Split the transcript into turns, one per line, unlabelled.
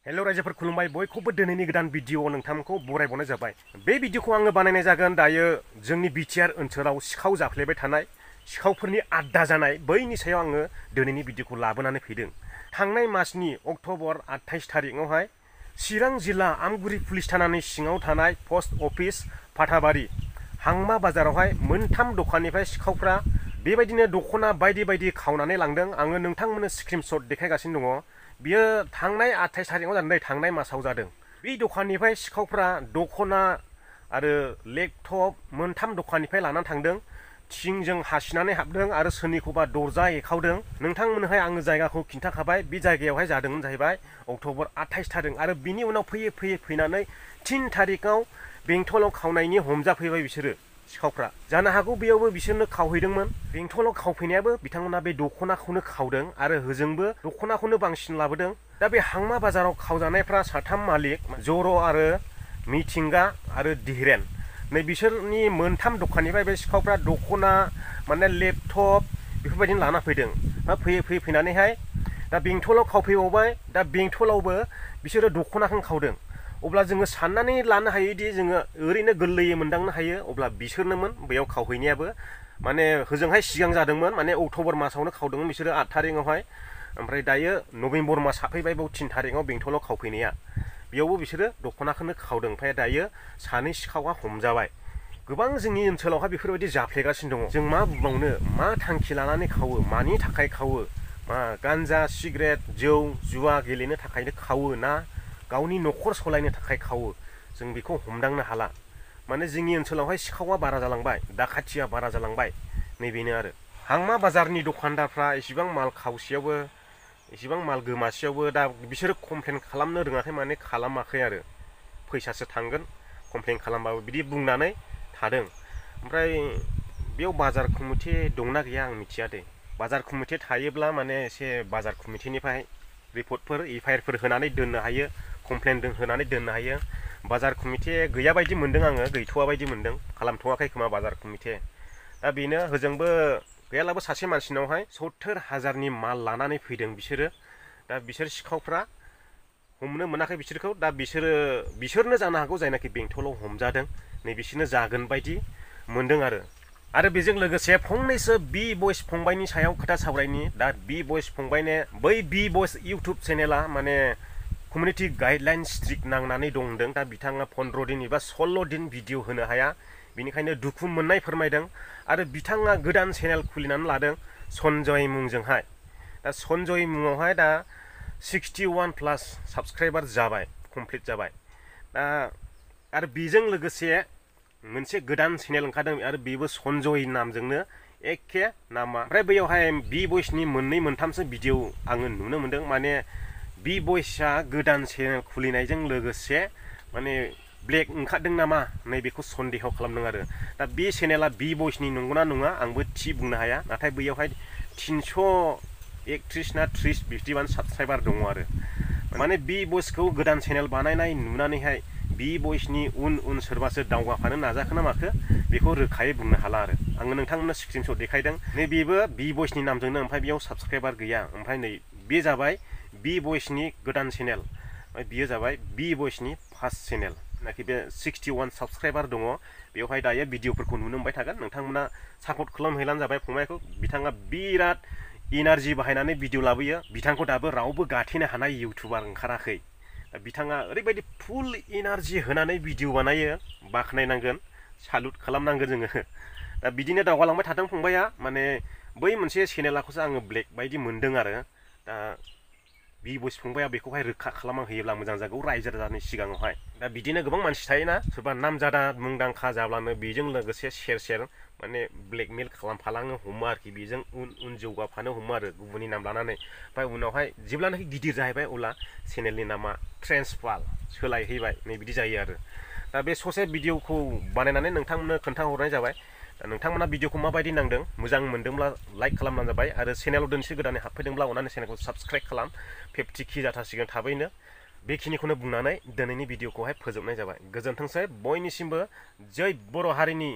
Hello रायजोफोर खुलुमबाय बयखौबो दिनैनि गोदान भिडिअ नोंथांमोनखौ बरायबावनाय जाबाय। बे भिडिअखौ आङो बानायनाय जागोन दायो जोंनि बिटिआर ओनसोलाव सिखाव जाफ्लेबाय थानाय सिखावफोरनि आड्डा जानाय बैनि सायाव आङो दिनैनि भिडिअखौ लाबोनानै फैदों। थांनाय मासनि अक्ट'बर 28 थारिखआवहाय चिरां जिल्ला आमगुरि पुलिस थानानि सिङाव थानाय पस्ट अफिस फाथाबारि हांमा बाजारावहाय मोनथाम दखाननिफ्राय सिखावफ्रा बेबायदिनो दख'ना बायदि बायदि खावनानै लांदों। आङो नोंथांमोननो स्क्रिनशट देखायगासिनो दङ। बियो थांनाय 28 थारिखआव जादों, थांनाय मासाव जादों। बे दखाननिफ्राय सिखावफ्रा दख'ना आरो लेपटप मोनथाम दखाननिफ्राय लानानै थांदों। थिंजों हासिनानै हाबदों आरो सोरनिखौबा दरजा एखावदों। नोंथांमोननोहाय आङो जायगाखौ खिन्थाखाबाय। बे जायगायावहाय जादोंमोन जाहैबाय अक्ट'बर 28 थारिख आरो बिनि उनाव फैयै फैनानै 3 थारिखआव बेंटलाव खावनायनि हमजाफैबाय बिसोरो सिखावफ्रा। जानो हागौ बेयावबो बिसोरनो खावहैदोंमोन। बेंटलाव खावफैनायाबो बिथांमोना बे दख'नाखौनो खावदों आरो होजोंबो दख'नाखौनो बांसिन लाबोदों। दा बे हांमा बाजाराव खावजानायफ्रा साथाम मालिक जर' आरो मिथिंगा आरो धीरेन। नै बिसोरनि मोनथाम दखाननिफ्राय बे सिखावफ्रा दख'ना माने लेपटप बेफोरबायदिनो लाना फैदों। दा फैनानैहाय दा बेंटलाव खावफैबावबाय। दा बेंटलावबो बिसोरो दख'नाखौनो खावदों। अब्ला जोङो साननानै लानो हायोदि जोङो ओरैनो गोरलैयै मोनदांनो हायो अब्ला बिसोरनोमोन बेयाव खावहैनायाबो। माने होजोंहाय सिगां जादोंमोन, माने अक्ट'बर मासावनो खावदोंमोन बिसोरो 8 थारिखआवहाय। ओमफ्राय दायो नभेम्बर मास हाबफैबाय बाव 3 थारिखआव बेंटलाव खावफैनाया। बेयावबो बिसोरो दख'नाखौनो खावदों। ओमफ्राय दायो सानै सिखावा हमजाबाय। गोबां जोंनि ओनसोलावहाय बेफोरबायदि जाफ्लेगासिनो दङ। जों मा बुंबावनो, मा थांखि लानानै खावो, मानि थाखाय खावो, मा गान्जा सिगारेट जौ जुवा गेलेनो थाखायनो खावो ना गावनि न'खर सलायनो थाखाय खावो, जों बेखौ हमदांनो हाला। माने जोंनि ओनसोलावहाय सिखावा बारा जालांबाय, दाखाथिया बारा जालांबाय, नैबेनो आरो। हांमा बाजारनि दखानदारफ्रा इसिबां माल खावसेयावबो इसिबां माल गोमासेयावबो दा बिसोरो कमप्लेन खालामनो रोङाखै, माने खालामाखै आरो। फैसासो थांगोन कमप्लेन खालामबाबो बिदि बुंनानै थादों। ओमफ्राय बेयाव बाजार कमिटि दंना गैया आं मिथिया दे। बाजार कमिटि थायोब्ला माने एसे बाजार कमिटिनिफ्राय रिपर्टफोर एफआइआरफोर होनानै दोननो हायो, कमप्लेन होनानै दोननो हायो। बाजार कमिटि गैया बायदि मोनदों आङो, गैथ'वा बायदि मोनदों, खालामथ'वाखै खोमा बाजार कमिटि। दा बेनो होजोंबो गैयालाबो सासे मानसिनावहाय 70,000नि माल लानानै फैदों बिसोरो। दा बिसोर सिखावफ्रा हमनो मोनाखै बिसोरखौ। दा बिसोरनो जानो हागौ जायनाखि बेंटलाव हमजादों, नै बिसोरनो जागोन बायदि मोनदों आरो बेजों लोगोसे फंनैसो बि बयस फंबायनि सायाव खोथा सावरायनि। दा बि बयस फंबायने बै बि बयस इउटुब चेनेला माने कमिउनिटि गाइडलाइन स्ट्रिक्ट नांनानै दं होनदों। दा बिथाङा 15 दिन एबा 16 दिन भिडिअ होनो हाया, बेनिखायनो दुखु मोननाय फोरमायदों। आरो बिथाङा गोदान चेनेल खुलिनानै लादों सन्जय मुंजोंहाय। दा सन्जय मुङावहाय दा 61+ साबस्क्राइबार जाबाय, कमप्लिट जाबाय। दा आरो बेजों लोगोसे मोनसे गोदान चेनेल ओंखारदों आरो बेबो सन्जय नामजोंनो एखे नामा। ओमफ्राय बैयावहाय बि बयसनि मोननै मोनथामसो भिडिअ आङो नुनो मोनदों। माने बि बयसआ गोदान चेनेल खुलिनायजों लोगोसे माने ब्लेक ओंखारदों नामा नैबेखौ सन्देह खालामदों आरो। दा बे चेनेला बि बयसनि नंगौना नङा आंबो थि बुंनो हाया, नाथाय बैयावहाय 331 ना 30 बिदिबानो साबस्क्राइबार दङ आरो। माने बि बयसखौ गोदान चेनेल बानायनाय नुनानैहाय बि बयसनि उन सोरबासो दावगाफानो नाजाखो ना माखो बेखौ रोखायै बुंनो हाला आरो। आङो नोंथांमोननो स्क्रिनशट देखायदों। नै बेबो बि बयसनि नामजोंनो, ओमफ्राय बेयाव साबस्क्राइबार गैया। ओमफ्राय नै बे जाबाय बि बयसनि गोदान चेनेल, ओमफ्राय बियो जाबाय बि बयसनि फार्स्ट चेनेल। नाखि बे 61 साबस्क्राइबार दङ, बेवहाय दायो भिडिअफोरखौ नुनो मोनबाय थागोन। नोंथांमोना सापर्ट खालामहैलानो जाबाय फंबायखौ। बिथाङा बिराद इनार्जि बाहायनानै भिडिअ लाबोयो। बिथांखौ दाबो रावबो गाथेनो हानाय इउटुबार ओंखाराखै। बिथाङा ओरैबायदि फुल इनार्जि होनानै भिडिअ बानायो, बाख्नायनांगोन, सालुट खालामनांगोन जोङो। दा बिदिनो दावगालांबाय थादों फंबाया। माने बै मोनसे चेनेलाखौसो आङो ब्लेक बायदि मोनदों आरो। दा बि बयस फंबाया बेखौहाय रोखा खालामना होयोब्ला मोजां जागौ रायजो राजानि सिगाङावहाय। दा बिदिनो गोबां मानसि थायोना, सोरबा नामजादा मुंदांखा जाब्लानो बेजों लोगोसे सेर माने ब्लेकमेल खालामफालाङो, हमो आरोखि। बेजों उन जौगाफानो हमो आरो गुबुननि नाम लानानै। ओमफ्राय उनावहाय जेब्लानाखि गिदिर जाहैबाय अब्ला चेनेलनि नामा ट्रेन्सफार सोलायहैबाय, नै बिदि जायो आरो। दा बे ससे भिडिअखौ बानायनानै नोंथांमोननो खोन्थाहरनाय जाबाय। दा नोंथांमोना भिडिअखौ माबायदि नांदों, मोजां मोनदोंब्ला लाइक खालामनानै जाबाय। आरो चेनेलाव दोनसे गोदानै हाबफैदोंब्ला अननानै चेनेलखौ साबस्क्राइब खालाम। 50K जाथारसिगोन थाबैनो। बेखिनिखौनो बुंनानै दिनैनि भिडिअखौहाय फोजोबनाय जाबाय। गोजोन्थोंसै बयनिसिमबो। जै बर' हारिनि।